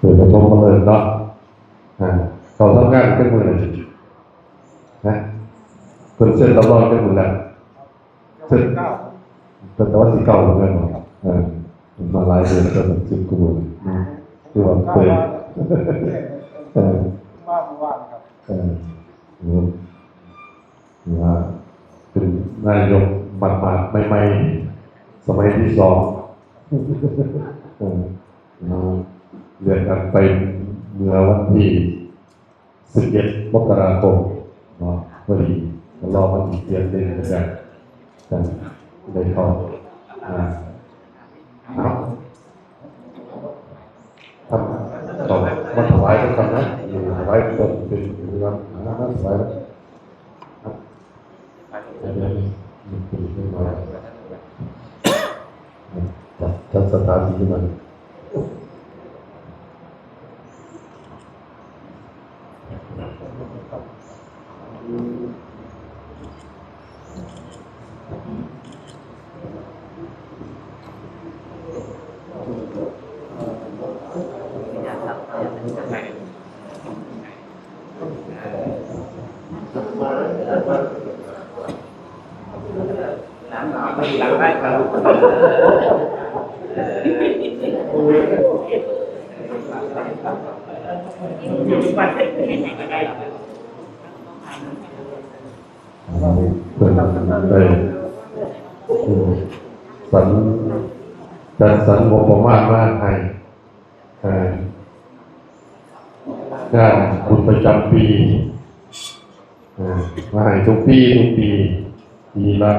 ປັດຖະມົງມະເລີກເນາະ ອ່າ ເຂົ້າທຳງານຈັກມື້ແລ້ວ ຮະ ເພິ່ນເຊັນຮັບຮອງຈັກມື້ແລ້ວ? ເຊັນ ເພິ່ນວ່າຊິເກົ້າແມ່ນບໍ່? ເອີ ມາຫຼາຍເດືອນແລ້ວ ສິບກວ່າມື້ ອືມ ຖືວ່າເປີດ ເອີ ມາເມື່ອວານນີ້ ເອີ ຖືວ່າເປັນນາຍົກໝາດໆ ໃໝ່ໆ ສະໄໝທີສອງ ເອີ ເລືອກຕັ້ງໄປເມື່ອວັນທີ ສິບເອັດ ມົກກະລາຄົມເນາະ ພໍດີກໍລໍມາອີກເດືອນໜຶ່ງ ກໍຈະ ຈະໄດ້ເຂົ້າ ອ່າ ເນາະ ທຳ ເຂົ້າມາຖວາຍນຳກັນນະ ຢູ່ຖວາຍເປັນ ເປັນ ເປັນ ມາ ມາຖວາຍ ຈັດ ຈັດສະຖານທີ່ໃໝ່. ເພິ່ນໄດ້ສັນ ຈັດສັນງົບປະມານມາໃຫ້ ເອີ ງານບຸນປະຈຳປີ ເອີ ມາໃຫ້ທຸກປີ ທຸກປີ ປີລະ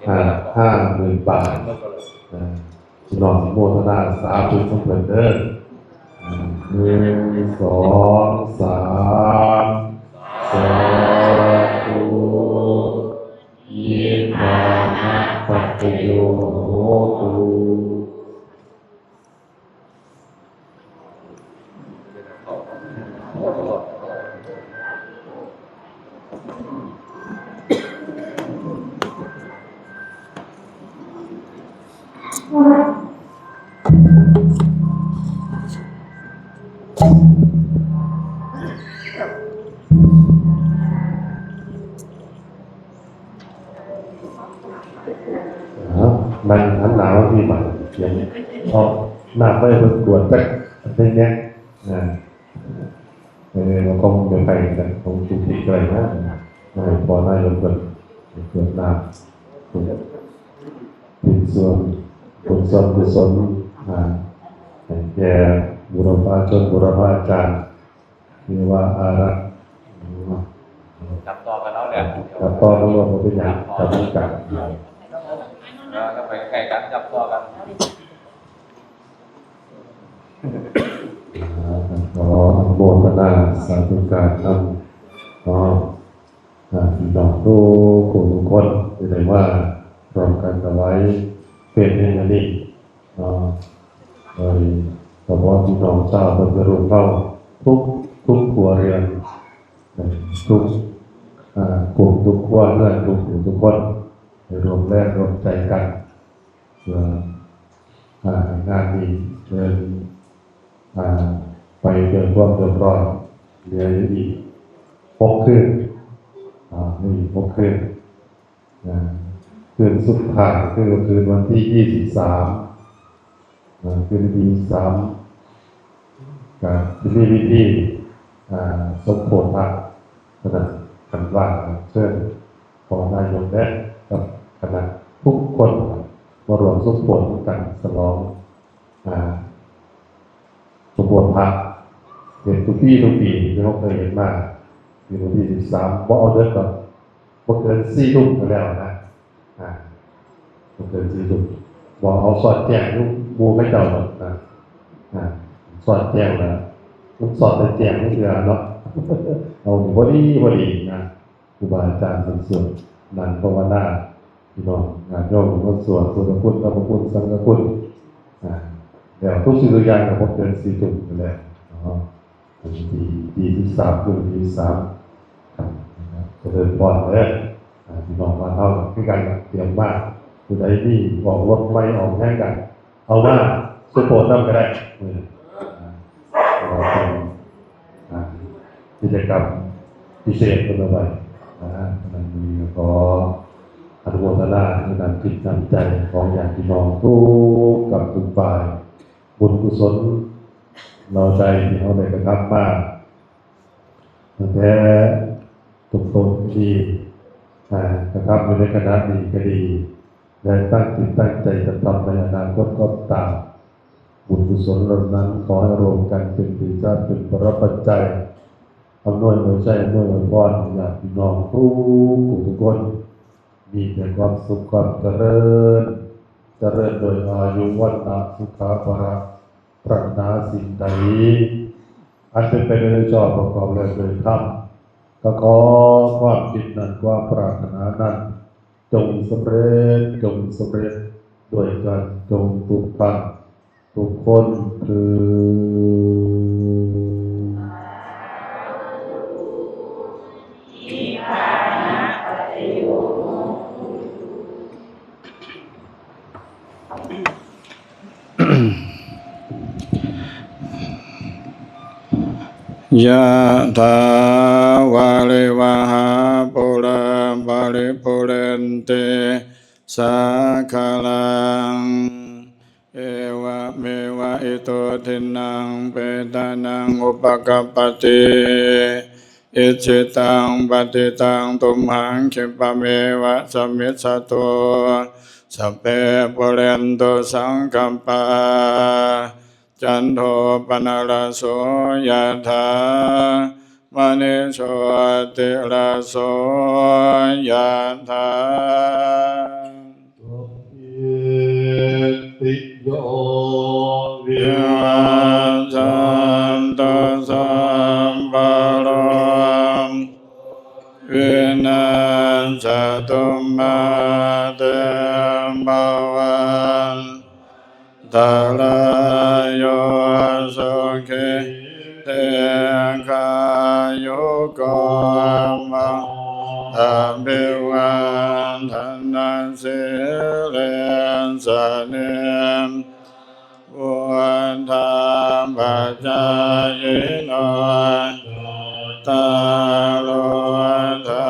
ເອີ ຫ້າໝື່ນບາດ ເອີ ພີ່ນ້ອງໂມທະນາສາທຸນຳເພິ່ນເດີ ເອີ ໜຶ່ງ ສອງ ສາມ ສາທຸ ນິບພານະປັດຈະໂຍໂຫຕຸ. ເອົາ ນັ່ງຫັນໜ້າມາພີ້ບາດ ເອົານ້ຳໄວ້ເພິ່ນກວດຈັກແນ່ ອ່າ ເອີ ເຮົາກໍບໍ່ໄດ້ໄປກັນ ຂອງຈຸຕິກະໄດ້ມາ ມາໃຫ້ພໍ່ນາຍົກເພິ່ນກວດນ້ຳ ເປັນສ່ວນບຸນສ່ວນກຸສົນ ອ່າ ໃຫ້ແກ່ບຸລະພາຊົນ ບຸລະພາຈານ ຫຼືວ່າອາລັກ ຈັບຕໍ່ກັນເອົາແຫຼະ ຈັບຕໍ່ກັນເອົາ ບໍ່ເປັນຫຍັງ ຈັບນຳກັນ ເອີ ກໍໄປໃກ້ກັນ ຈັບຕໍ່ກັນ ຂໍອະນຸໂມທະນາສາທຸການນຳເນາະ ອ່າ ພີ່ນ້ອງທຸກຜູ້ທຸກຄົນທີ່ໄດ້ມາຮ່ວມກັນຖວາຍເພນໃນມື້ນີ້ ເນາະ ໂດຍສະເພາະພີ່ນ້ອງຊາວພັດທະລຸງເຮົາ ທຸກ ທຸກຄົວເຮືອນ ທຸກ ອ່າ ກຸ່ມ ທຸກຄົວເຮືອນ ທຸກຜູ້ທຸກຄົນ ໄດ້ຮ່ວມແຮງຮ່ວມໃຈກັນ ເພື່ອ ອ່າ ໃຫ້ງານນີ້ເດີນ ອ່າ ໄປດ້ວຍຄວາມຮຽບຮ້ອຍ. ເຫຼືອຢູ່ອີກຫົກຄືນ ອ່າ ມີອີກຫົກຄືນ. ອ່າ ຄືນສຸດທ້າຍຄືຄືນວັນທີຊາວສາມ ອ່າ ຄືນວັນທີຊາວສາມ ກະຈະມີພິທີ ອ່າ ສົມໂພດພະ ສະນັ້ນ ຄັນວ່າງເຊີນພໍ່ນາຍົກແລະກັບຄະນະທຸກຄົນມາຮ່ວມສົມໂພດນຳກັນສະຫຼອງ ອ່າ ສົມໂພດພະ ເຮັດທຸກປີ ທຸກປີທີ່ເຮົາເຄີຍເຮັດມາ ຄືວັນທີຊາວສາມ ບໍ່ເອົາເດິກດອກ ບໍ່ເກີນສີ່ທຸ່ມກໍແລ້ວນະ ອ່າ ບໍ່ເກີນສີ່ທຸ່ມ ບໍ່ເອົາສອດແຈ້ງຄືໝູ່ເຂົາເຈົ້າດອກນະ ອ່າ ສອດແຈ້ງລະ ມັນສອດແຕ່ແຈ້ງເທື່ອເນາະ ເອົາພໍດີ ພໍດີນະ. ຄູບາອາຈານເພິ່ນສວດ ນັ່ງພາວະນາ ພີ່ນ້ອງຍາດໂຍມມາສວດ ພຸດທະຄຸນ ທຳມະຄຸນ ສັງຄະຄຸນ ອ່າ ແລ້ວທຸກສິ່ງທຸກຢ່າງກໍບໍ່ເກີນສີ່ທຸ່ມໄປແລ້ວເນາະ ວັນທີຊາວສາມ ຄືວັນທີຊາວສາມ ຈະເລີນພອນເດີ ອ່າ ພີ່ນ້ອງບ້ານເຮົາຄືກັນ ຕຽມມາ ຜູ້ໃດມີອອກລົດໃໝ່ອອກຫຍັງກໍ ເອົາມາຊຸບໂພດນຳກໍໄດ້ ເອີ ອ່າ ກິດຈະກຳພິເສດເພິ່ນເອົາໄວ້ນະ. ອັນນີ້ກໍຂໍອະນຸໂມທະນາໃນນ້ຳຈິດນ້ຳໃຈຂອງຍາດພີ່ນ້ອງທຸກກຳທຸກຝ່າຍ ບຸນກຸສົນເຫຼົ່າໃດທີ່ເຮົາໄດ້ກະທຳມາ ຕັ້ງແຕ່ຕົ້ນໆ ທີ່ ອ່າ ກະທຳຢູ່ໃນຂະນະນີ້ກໍດີ ແລະ ຕັ້ງຈິດຕັ້ງໃຈຈະທຳໃນອະນາຄົດກໍຕາມ, ບຸນກຸສົນເຫຼົ່ານັ້ນ ຂໍໃຫ້ລວມກັນເປັນເດຊະ ເປັນປະປັດໄຈ ອຳນວຍອວຍໄຊ ອຳນວຍອວຍພອນໃຫ້ຍາດພີ່ນ້ອງທຸກຜູ້ທຸກຄົນ ມີແຕ່ຄວາມສຸກຄວາມຈະເລີນ, ຈະເລີນດ້ວຍອາຍຸ ວັນນະ ສຸຂະ ພະລະ ປາດຖະໜາສິ່ງໃດ ອັນເປັນໄປໂດຍຊອບປະກອບແລ້ວໂດຍທຳ ກໍຂໍຄວາມຄິດນັ້ນ ຄວາມປາດຖະໜານັ້ນ ຈົ່ງສຳເລັດ ຈົ່ງສຳເລັດດ້ວຍກັນ ຈົ່ງທຸກທ່ານທຸກຄົນເທີ້ນ. ຍະຖາ ວາລິວະຫາ ປູເຣ ปริปูเรนติ สาคารัง เอวะเมวะ อิโต ทินนัง เปตานัง อุปะกัปปะติ อิจฉิตัง ปัตถิตัง ตุมหัง ขิปปะเมวะ สะมิชฌะตุ สัพเพ ปูเรนตุ สังกัปปา จันโท ปะนะระโส ยะถา มะณิโช ติระโส ยะถา สัพพีติโย วิวัชชันตุ สัพพะโรค วินัสสะตุ มา เต ภะวัต ตะລາ โย สุขี ทีฆายุโก ภะ อะภิวาทะนะสีลิสสะ นิ พุทธาปะจายิโน จัตตาโร ธั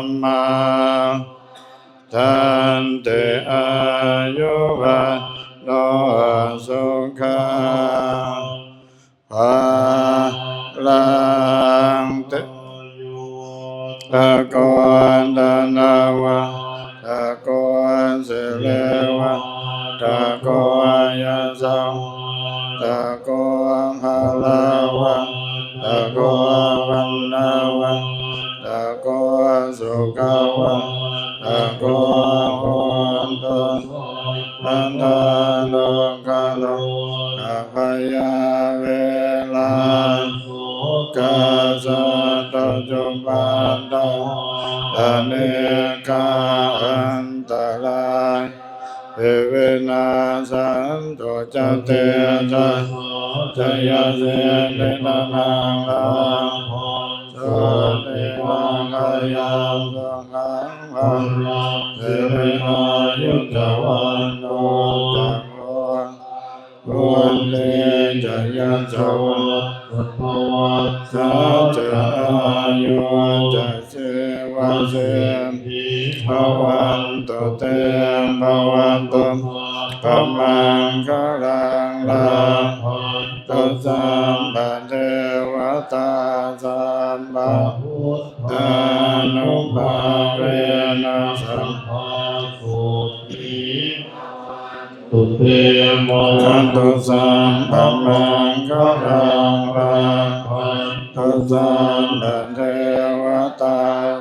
มมา ทันติ อายุ วัณโณ สุขัง พะลัง เต โย ตะโก ธนะวัตะโก สิริวัตะโก ยะสะวัตะโก พะละวัตะโก วัณนะวัตะโก สุขะวัตะโก โหตุ สัพพะทา ทุกขะโรคะ พยา เวระ โสกะ สัตว์ ปัจจุปัตตะวา อะเนกา อันตะรายา ปิ วินาสสันตุ จะ เตจะสา จะ ยะสิทธิ ธนัง ลาภัง โชติ ภะคะยัง สุขัง พะลัง สิริ อายุ จะ วัณโณ จะ โภ พุทธิ จะ ยะสะวัตตะ สะ พะวัสสา จะ อายุ จะ ชีวะสิทธิ ภะวันตุ เต ภะวะตุ สัพพะมังคะลัง ลาภันตุ สัพพะเทวะตา สัพพะพุทธานุภาเวนะ สัพพะโสตถี ภะวันตุ เต ภะวะตุ สัพพะมังคะลัง ลาภันตุ สัพพะเทวะตา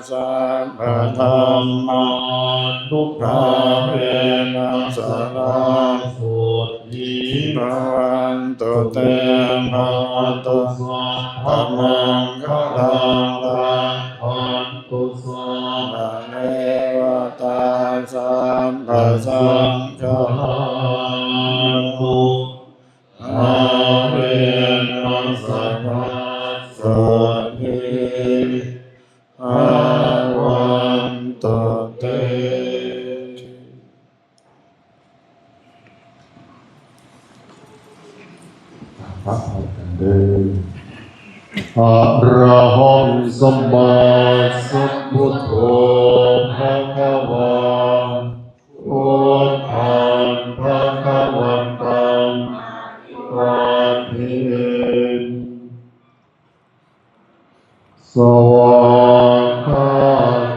สัพพะธัมมานุภาเวนะ สะ ระ โสตถี ภะวันตุ เต ภะวะตุ สัพพะมังคะลัง ลาภัน ตุ สัพพะเทวะตา สัพพะสังฆานุພาเวนะ สะ รະ โสตถี ภะวันตุ เต ພະ ພະ ພະ ເດີ. ອະຣະຫັງ ສຳມາສຳພຸດໂທ ພະຄະວາ ພຸດທັງ ພະຄະວັນຕັງ ອະພິວາເທມິ ສະວາກຂາ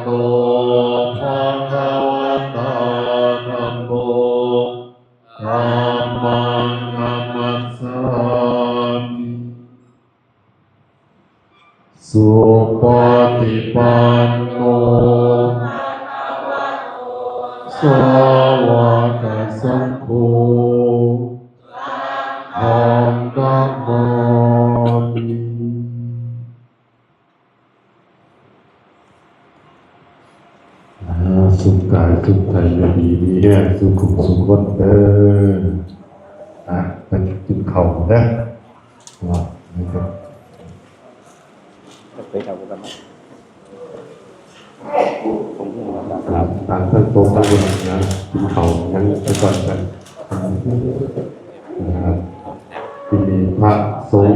ໂຕ ພະຄະວະຕາ ທຳໂມ ທຳມັງ ນະມັດສາມິ ສຸປະຕິປັນໂນ ສາວະກະສັງໂຄ ສັງຄັງ ນະມາມິ ອາ ສຸກກາຍສຸກໃຈ ຢູ່ດີມີແຮງ ສຸກທຸກສຸກຄົນເດີ. ອາ ໄປກິນເຂົ້າເດີ. ໄປເຂົ້າກັນເນາະ ຕາມທາງໂຕະ ຕາມຫຍັງ ກິນເຂົ້າຫຍັງໄປກ່ອນກັນ ນະຄັບ. ທີ່ມີພະສົງ